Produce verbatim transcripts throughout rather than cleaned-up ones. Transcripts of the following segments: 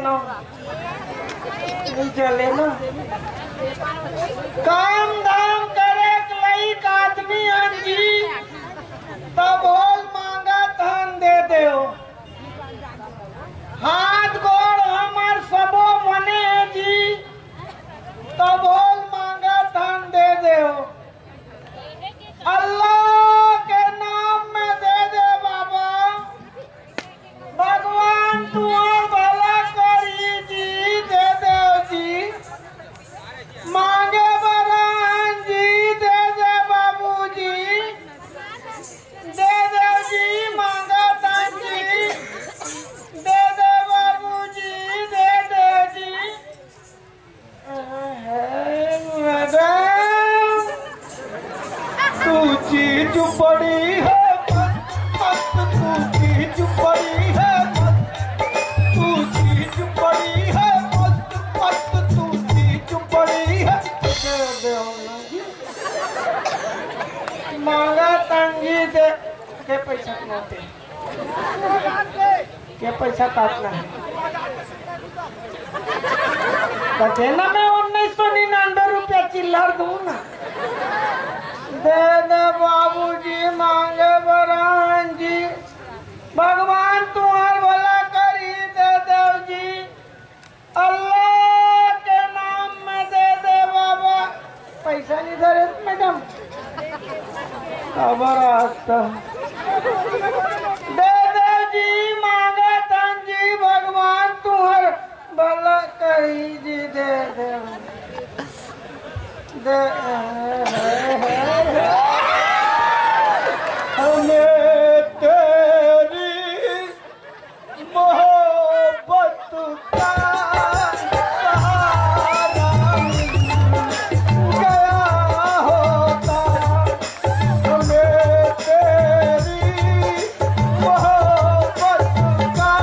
नइ चले ना। काम धाम करे के लइक आदमी हन जी, तभो ल मांगत हन दे देव। हाथ गोड़ हमर सबो बने हे जी, तभो ल मांगत हन दे देव। अल्लाह के नाम में दे दे बाबा, भगवान तुंहर भला करही जी, दे देव जी। मांगे बर आन जी, दे दे बाबूजी, दे देव जी, मांगत आन जी, दे दे बाबूजी, दे दे जी। मैडम, तू चीज बड़ी है मस्त, मस्त, तू चीज बड़ी है मस्त, तू चीज बड़ी है मस्त, मस्त, तू चीज बड़ी है। मांगत आन जी दे के पैसा कमाते। के पैसा काटना है? तो देना, मैं उन्नीस सौ निन्यानवे रुपया चिल्लर दूं ना। दे दे बाबूजी, मांगे बर आन जी, भगवान तुंहर भला करही, दे देव जी। अल्लाह के नाम में दे दे बाबा। पैसा नइ धरे मैडम, काबर आज तक। दे दे जी, मांगत हन जी, भगवान तुंहर भला करही जी, दे दे। दे। हमें तेरी मोहब्बत का सहारा मिल गया होता, हमें तेरी मोहब्बत का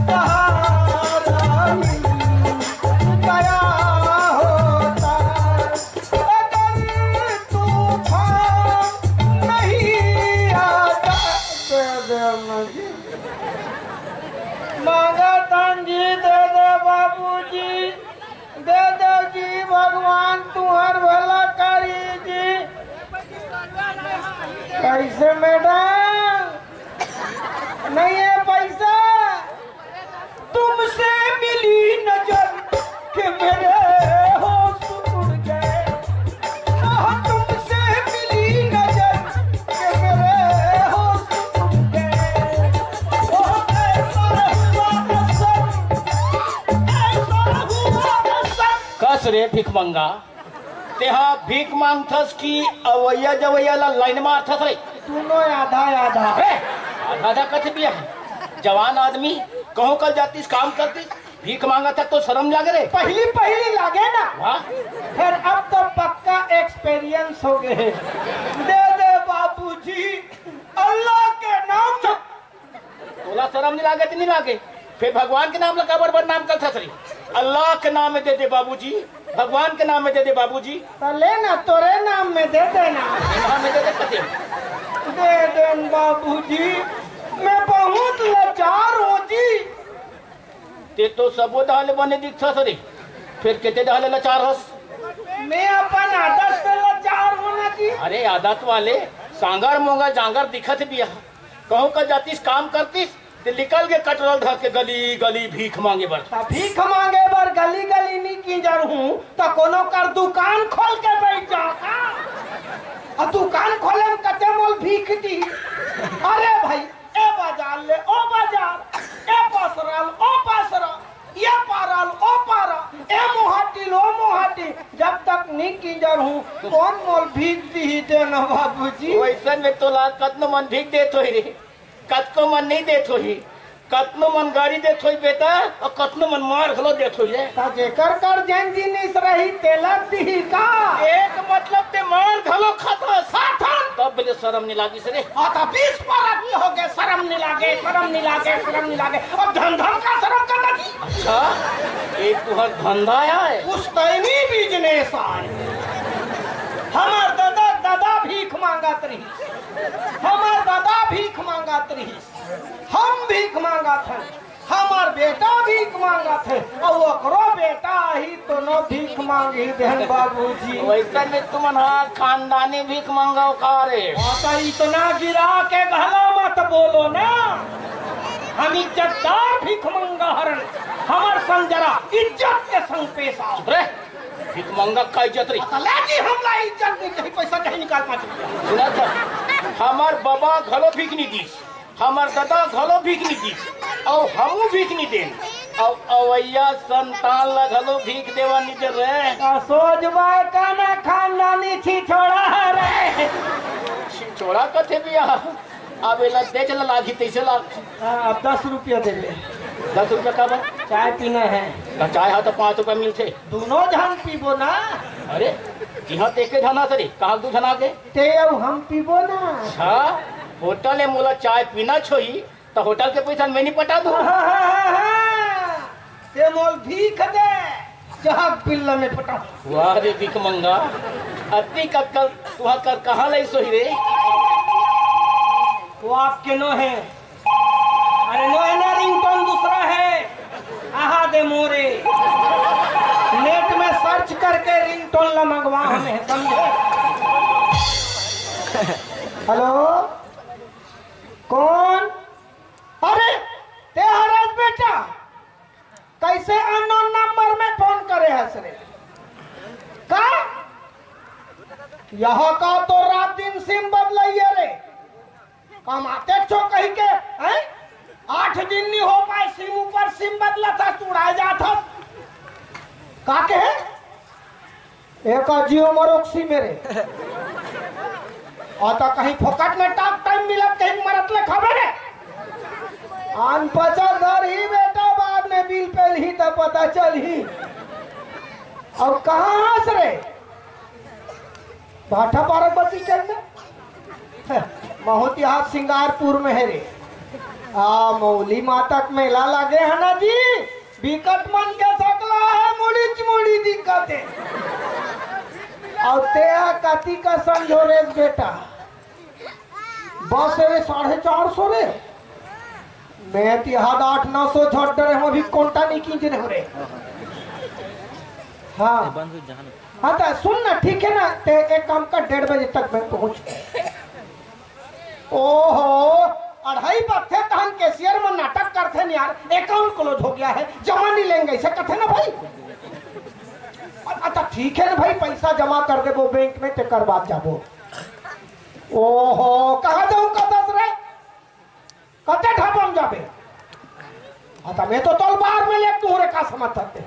सहारा मिल गया होता। अगर तूफान नहीं आता। दे दे अम्मा जी। मांगत हन जी, दे दे बाबूजी, दे दे जी, भगवान तुंहर भला करही जी। कैसे मैडम? नहीं है पैसा? तुमसे मिली नजर के मेरे होश उड़ गए। आह, तुमसे मिली नजर के मेरे होश उड़ गए। ओह, ऐसा हुआ असर, ऐसा हुआ असर। कस रे भिखमंगा, तेहा भीख मांगथस कि अवइया जवइया ला लाइन मारथस रे? दूनों आधा आधा। अरे, आधा आधा कथे बिया है। जवान आदमी कहूँ कल जातिस, काम करतिस, भीख मांगत हे तो शरम लागे रे। पहिली पहिली लागे ना। वाह। फेर अब तो पक्का एक्सपीरियंस हो गे हे। दे दे बाबूजी, अल्लाह के नाम। चुप। तोला शरम नइ लागे त नइ लागे, फेर भगवान के नाम ला काबर बदनाम करथस रे? अल्लाह के नाम में दे दे बाबूजी, भगवान के नाम में दे दे बाबूजी। त ले ना, तोरे नाम में दे देना। नाम में दे दे कते। दे देन बाबूजी, मैं बहुत लाचार हूँ जी। ते तो सबो डहर ले बने दिखथस रे, फेर केते डहर ले लाचार हस? मैं अपन आदत से लाचार हूँ ना जी। अरे आदत वाले, सांगर मोंगर जांगर दिखत बिया। कहूँ का जातिस काम करतिस, ते निकल गे कटरल धर के गली गली भीख मांगे बर। त भीख मांगे बर गली गली नी किंजर हूँ, त कोनो कर दुकान खोल के बैठ जाता। अउ दुकान खोले में कते मोल भीख दी। अरे भाई, ए बाजार ले ओ बाजार, ए पसरा ले ओ पसरा, ए पारा ले ओ पारा, ए मोहाटी ले ओ मोहाटी, जब तक नी किंजर हूँ, कोन मोल भीख दिही देना बाबूजी? वइसन में तोला कतनो मन भीख देत होही रे, कतको मन नइ देत होही, कतनो मन गारी देत होही बेटा, अउ कतनो मन मार घलो देत होही रे। त जेकर कर जेन जिनिस रही, तेला दिही का? एक मतलब ते मार घलो खाता, साठन। तब ले शरम नइ लागिस रे। हाँ, त बीस परत हो गे, शरम नइ लागे, शरम नइ लागे, शरम नइ लागे। अब धंधा का शरम करना जी। अच्छा, ये तुहर धंधा आय? पुश्तैनी बिजनेस आय। हमर ददा, ददा भीख मांगत रहिस, हमर ददा भीख मांगत रहिस, हम भीख मांगत हन। हमर बेटा भीख मांगत हे, अउ ओकरो बेटा आही तो न भीख मांगही देहन बाबूजी। वैसे में तुमन हा खानदानी भीख मांगव का रे? हाँ, तो इतना गिरा के घला मत बोलो ना, हम इज्जतदार भीख मंगा हरन, हमर संग जरा इज्जत के संग पेश आओ। चुप रे, भीख मंगा का इज्जत रे? अतले जी हमला इज्जत नहीं चाही, पैसा चाही निकाल पाँच रुपया। सुना था, हमर बाबा घलो भीख नहीं दीस, हमर ददा घलो भीख नहीं दीस, अउ हमू भीख नहीं देन, अउ अवैया संतान ला घलो भीख देवा नहीं दे रे। आ, सोच बाय का ना खानदानी छिछोड़ा है रे। छिछोड़ा कथे बिया, अब एला देख ल लागही तैसे लाग। हाँ, अब दस रुपया दे दे। दस रुपया का बा? चाय पीना है। त चाय हा तो पाँच रुपया मिलथे। दोनों झन पीबो ना। अरे, इहाँ ते एके झन आस रे, कहाँ दू झन आ गे? ते अउ हम पीबो ना। अच्छा, होटल में मोला चाय पीना छोही, त होटल के पैसा मैं नहीं पटा दूँ। ते मोल भीख दे, जहाँ बिल्ला में पटा। वाह रे भीख मंगा, अतिक अक्कल तुहा कर कहाँ लई सोही रे? वो आपके नो है। अरे नो है ना, रिंगटोन दूसरा है। आहा दे मोरे। नेट में सर्च करके रिंगटोन ला मंगवा हमें, समझे? हेलो, कौन? अरे, ते हरस बेटा, कैसे अननोन नंबर में फोन करे हस रे? का? यहाँ का तो रात दिन सिम बदलइए रे। कमाते छो कही के, हैं? आठ दिन नहीं हो पाए, सिम ऊपर सिम बदला था, उड़ाए जात हस। का कहे? एक जियो मरोक्सी मेरे। और तो कहीं फोकट में टॉक टाइम मिलत, कहीं मरत ले खबर है। आन पचल धर ही बेटा, बाद में बिल पेल ही तो पता चल ही। और कहाँ हस रे? भाठा पारक बस स्टैंड में। महूँ तिहार सिंगारपुर में है रे। आ, मौली माता के मेला लगे है ना जी, बिकट मन के सकला है, मुड़ीच मुड़ी दिखत हे। अउ ते हा कति का समझो रे बेटा, बस रे साढ़े चार सौ रे, मैं तिहार आठ नौ सौ झट डरे हूँ, अभी कोंटा नहीं कीजे रहे हो रे। हाँ। हाँ, तो सुन ना, ठीक है ना, ते एक काम कर, डेढ़ बजे तक मैं पहुँच। ओहो, अढ़ाई बजथे तहन कैशियर में नाटक करथे न यार, अकाउंट क्लोज हो गया है, जमा नहीं लेंगे, ऐसे कथे ना भाई। अच्छा, ठीक है ना भाई, पैसा जमा कर देबो बैंक में, तेकर बाद जाबो। ओहो, कहाँ जाऊँ, कतस रे? कते ढाबा में जाबे? हाँ, त मैं तो तोल बार में ले तू रे का समझ सकते।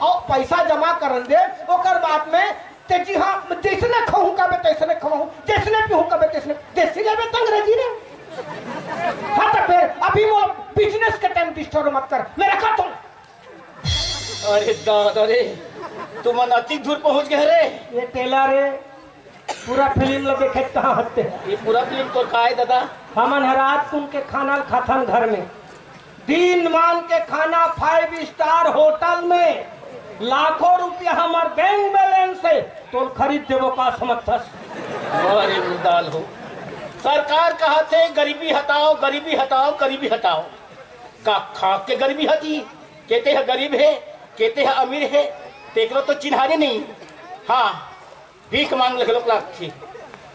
अउ पैसा जमा करन दे, ओकर बाद में ते जी हाँ, जैसने खाहूँ कबे तैसने खाहूँ, जैसने पीहूँ कबे तैसने, देसी लेबे त अंग्रेजी रे। हाँ, त फिर अभी वो बिजनेस के टाइम डिस्टर्ब मत कर, मेरा का तो। अरे दादा रे, तुमन अतिक दूर पहुँच गए रे। ये टेलर रे, पूरा फिल्म ल देखे कहाँ हत्ते। ये पूरा फिल्म तो का है दादा? हमन ह रात कुन के खाना ल खाथन घर में, दिन मान के खाना फाइव स्टार होटल में, लाखों रुपया हमर बैंक बैलेंस है, तोल खरीद देबो का समझथस? अरे मुर्दाल हो, सरकार कहत हे गरीबी हटाओ, गरीबी हटाओ, गरीबी हटाओ। का खा के गरीबी हटी? केते ह गरीब हे, केते ह अमीर हे, तेकरो तो चिन्हारी नहीं। हाँ, भीख मांग ले लोग लागथे।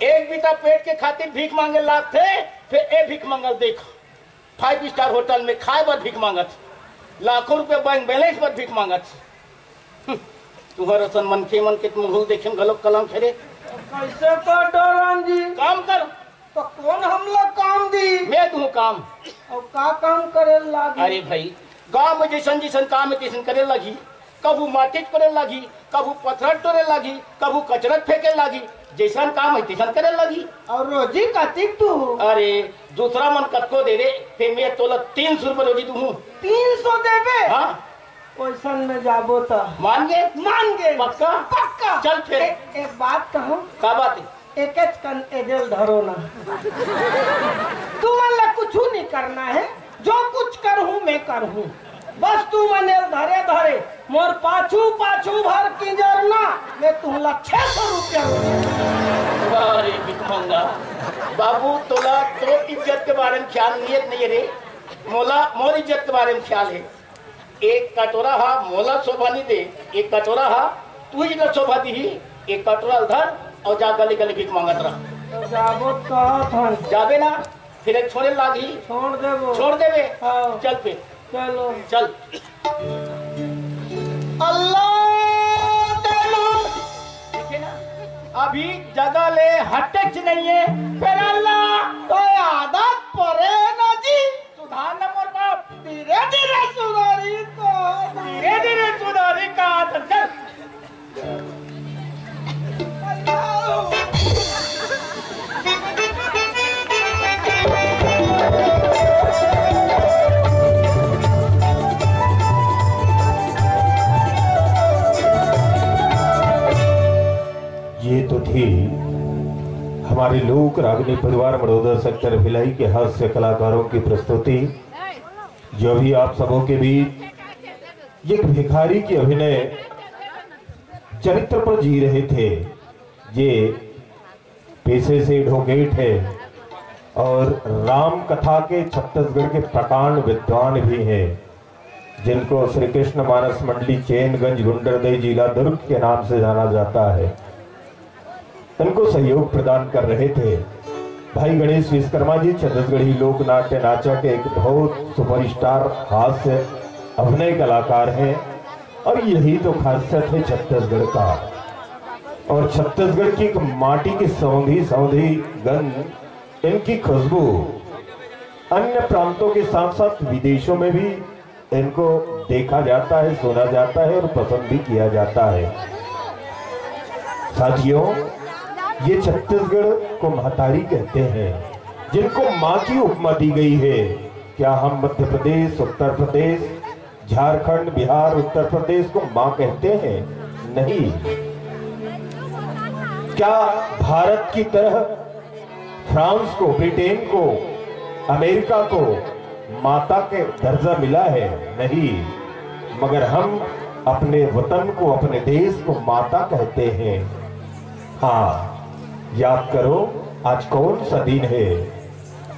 एक बीता पेट के खातिर भीख मांगे लागथे, फिर ए भीख मंगल देख, फाइव स्टार होटल में खाए बर भीख मांगत, लाखों रुपया बैंक बैलेंस बर भीख मांगत। हम्म, तुहर असन मनखे मन के तुम घुल देखे में घलोक कलंक हे रे। कैसे कर डरन जी? काम कर। तो कौन हमला काम दी? मैं दूँ काम। अउ का काम करे लागी? अरे भाई, गांव में जैसन जैसन काम है तैसन करे लागी। कभू माटी करे लागी, कभू पथरा टोरे लागी, कभू कचरा फेंके लागी, जैसन काम है तैसन करे लागी। अउ रोजी कतिक तू? अरे, दूसरा मन कतको दे रे, फिर मैं तोला तीन सौ रुपये रोजी दूँ। तीन सौ देबे? हाँ। ओइसन में जाबो त। मान गे? मान गे। पक्का? पक्का। चल फिर। ए-, एक बात कहूँ? का बात है? एकेच कन एदेल धरो ना। तुमन ला कुछू नहीं करना है, जो कुछ करहूँ मैं करहूँ, बस तुमन एल धरे धरे मोर पाछू पाछू भर किंजरना, मैं तुमला छह सौ रुपया दूँ। अरे भिखमंगा बाबू, तोला तो इज्जत के बारे में ख्याल नियत नहीं है रे। मोला मोर इज्जत के बारे में ख्याल हे। एक कटोरा हा मोला शोभा नहीं दे, एक कटोरा हा तू ही ला शोभा दीही। एक कटोरा उधर और जा गली गली भीख मांगत रह। तो जाबो तो कहत हन। जाबे ना, फिर एक छोड़े लागी। छोड़ देबो। छोड़ देबे। हाँ। चल फिर। चलो। चल। अल्लाह देनु। देखे ना, अभी जगह ले हटे च नहीं है। फिर अल्लाह तो आदत परे ना जी। सुधार ना मोर बाप। धीरे धीरे सुधारी तो। धीरे धीरे सुधारी का आदत। चल। ये तो थी हमारे लोक रागनी परिवार मड़ौदा सेक्टर भिलाई के हास्य कलाकारों की प्रस्तुति, जो अभी आप सबों के बीच एक भिखारी की अभिनय चरित्र पर जी रहे थे, ये पेशे से एडवोकेट है और राम कथा के छत्तीसगढ़ के प्रकांड विद्वान भी हैं, जिनको श्री कृष्ण मानस मंडली चैनगंज गुंडरदेही जिला दुर्ग के नाम से जाना जाता है। उनको सहयोग प्रदान कर रहे थे भाई गणेश विश्वकर्मा जी, छत्तीसगढ़ी लोक नाट्य नाचा के एक बहुत सुपरस्टार हास्य अभिनय कलाकार हैं। और यही तो खासियत है छत्तीसगढ़ का। और छत्तीसगढ़ की एक माटी की सौंधी सौंधी गंध, इनकी खुशबू अन्य प्रांतों के साथ साथ विदेशों में भी इनको देखा जाता है, सुना जाता है और पसंद भी किया जाता है। साथियों, ये छत्तीसगढ़ को महतारी कहते हैं, जिनको माँ की उपमा दी गई है। क्या हम मध्य प्रदेश, उत्तर प्रदेश, झारखंड, बिहार, उत्तर प्रदेश को माँ कहते हैं? नहीं। क्या भारत की तरह फ्रांस को, ब्रिटेन को, अमेरिका को माता के दर्जा मिला है? नहीं। मगर हम अपने वतन को, अपने देश को माता कहते हैं। हाँ, याद करो, आज कौन सा दिन है?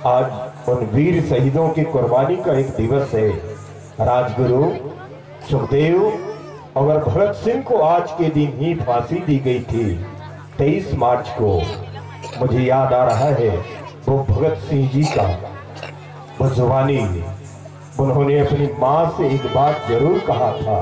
आज उन वीर शहीदों की कुर्बानी का एक दिवस है। राजगुरु सुखदेव और भगत सिंह को आज के दिन ही फांसी दी गई थी, तेईस मार्च को। मुझे याद आ रहा है वो भगत सिंह जी का वो जुबानी। उन्होंने अपनी माँ से एक बात जरूर कहा था।